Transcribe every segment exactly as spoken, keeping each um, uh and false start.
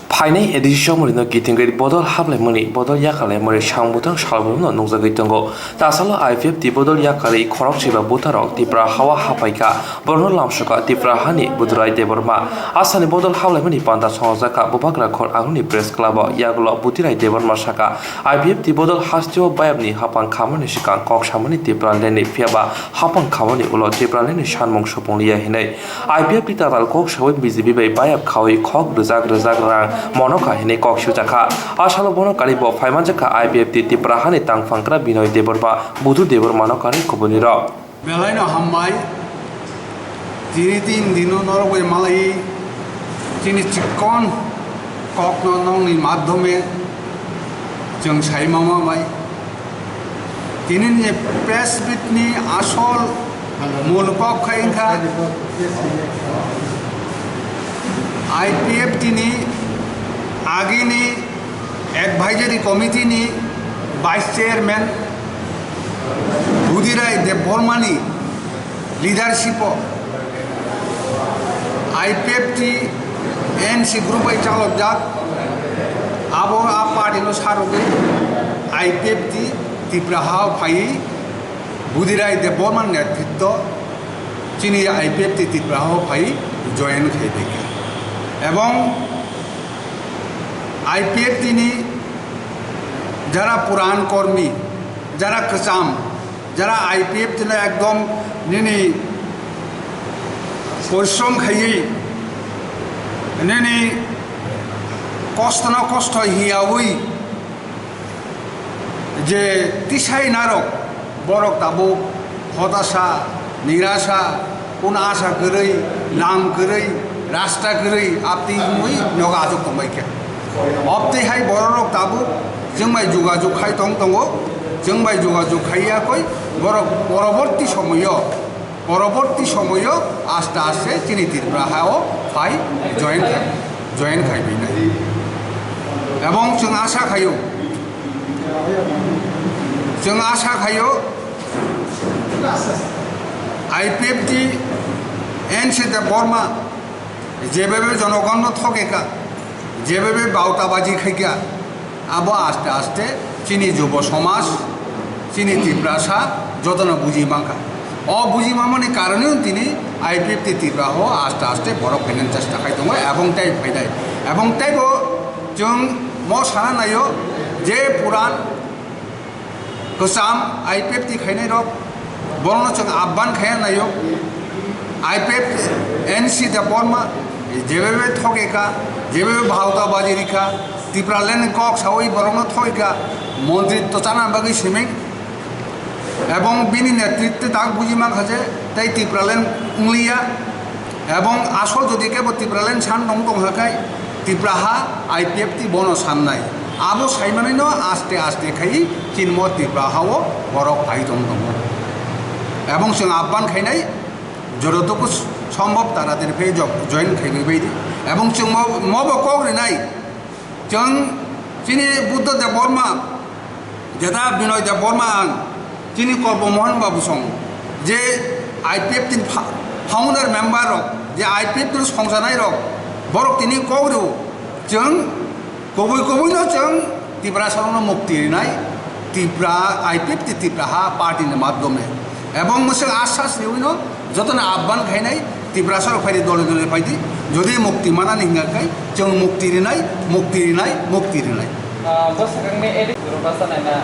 Phainai A D C somorino kitingwi bodol haplaimani, bodol yakarlaimani sambuthang salbrumno nukjagwi tongo. Tasalo I P F T bodol yakarwi khorokchiba bwtharok Tipra hawa haphaikha, borokno lamsokha Tipra hani Budurai Debbarma. Asani bodol haplaimani panda songjakha Bubagra Khor Aguni Press Club-o. Yagulo Budurai Debbarma sakha, I P F T bodol hasteo bayapni hapang khamani swkang kok samani Tipralandni, phiyaba hapang khamani ulo Tipralandni sanmung supung liya hinwi. I P F T tatal kok sawi B J P bai bayap khawi khok rwjak rwjak rang monokha hinwi kok sujak kha. A salo bono karibo phaimanjak kha I P F T Tipra hani tangphangkra Binoy Debbarma, Budu Debbarmano karwi kubunirok. Belaino hambai. Tini tin dino norok bai malai chini chikon kokno nongni madhyome chwng sai mama bai. Tini ni press meet ni asol mul kok khai wngkha I P F T ni agini Advisory Committee ni Vice Chairman Budirai Debbarma ni leadership o I P F T N C group bai chalokjak, abo a party no sarogwi I P F T Tipra ha phaiwi Budirai Debbarma ni netritwo chini I P F T Tipra ha phaiwi join khai dikha. Ebong I P F T ni jara puran kormi, jara kwcham, jara I P F T no ekdom nini porishrom khaiwi, nini kosto no kosto hiyawi, je tisai narok, borok tabuk hotasa, nirasa, kun asa kwrwi, lam kwrwi, rasta kwrwi, apti wngwi nogo achuk tongbai kha. Obtwi hai bororok tabuk chwng bai jogajog khai tong tongo, chwng bai jogajog khai ya koi, borok poroborti somoyo Poroborti somoyo aste aste chini Tripura ha o phai join khai, join khai binai. Ebong chwng asa khaio, chwng asa khaio I P F T N C Debbarma jebebe jonogonno thokeka, jebebe bautabaji khaika, abo aste aste chini jubo somaj, chini Tiprasa jotono buji mankha. O buji mamani karonwi tini I P F T Tripura ho aste aste borok phainani chesta khai tongo, ebong tei phainai. Ebong teibo chwng mo sana naio je puran kwcham I P F T khainai rok, borokno chwng abban khaiya naio. I P F N C Debbarma jebebe thokeka, jebebe bhauta baji rikha, Tipraland ni kok sawi borokno thokeka, montri to chana bagwi siming. Ebong bini netritwe tak buji mankha je tei Tipraland wngliya. Ebong asol jodi kebo Tipraland san tong tong hakai, Tripura ha I P F T bono sannai. Abo saimanino aste aste khai chinmo Tripura ha o borok phai tong tongo. Ebong chwng abban khainai jototoku sombhob taratari phai jo-, join khaibai baidi. Ebong chwng mo-, mobo kok rinai. Chwng chini Buddha Debbarma, jeta Binoy Debbarma ang, chini Kolpo Mohan Babu song, je I P F T ni fa-, founder member rok, je I P F T ni songsanai rok, borok tini kok rio, chwng kubui kubui no chwng Tiprasa rokno mukti rinai, Tipra, I P F T Tipra ha party ni madhyome. Ebong mwswk asas riwino jotono abban khainai Tiprasa rok phaidi dole dole phaidi, jodi mukti manani hingka khai chwng mukti rinai, mukti rinai, mukti rinai. Ah, bwswkangni A D C guru basa naina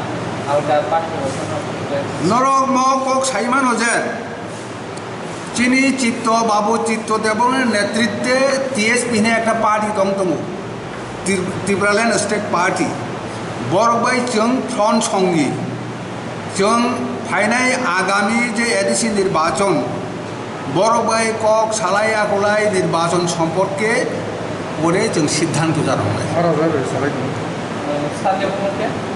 alka party rok phano. Norok mo kok sai mano je chini Chitto Babu Chitto Debbarmani netritwe T S P hinwi ekta party tong tongo. Tri-, Tipraland State Party, borok bai chwng front songwi, chwng phainai agami je A D C nirbachon, borok bai kok salai akolai nirbachon somporke pore chwng siddhanto janoknai. Aro bai bai salai di. Sande bumukhe?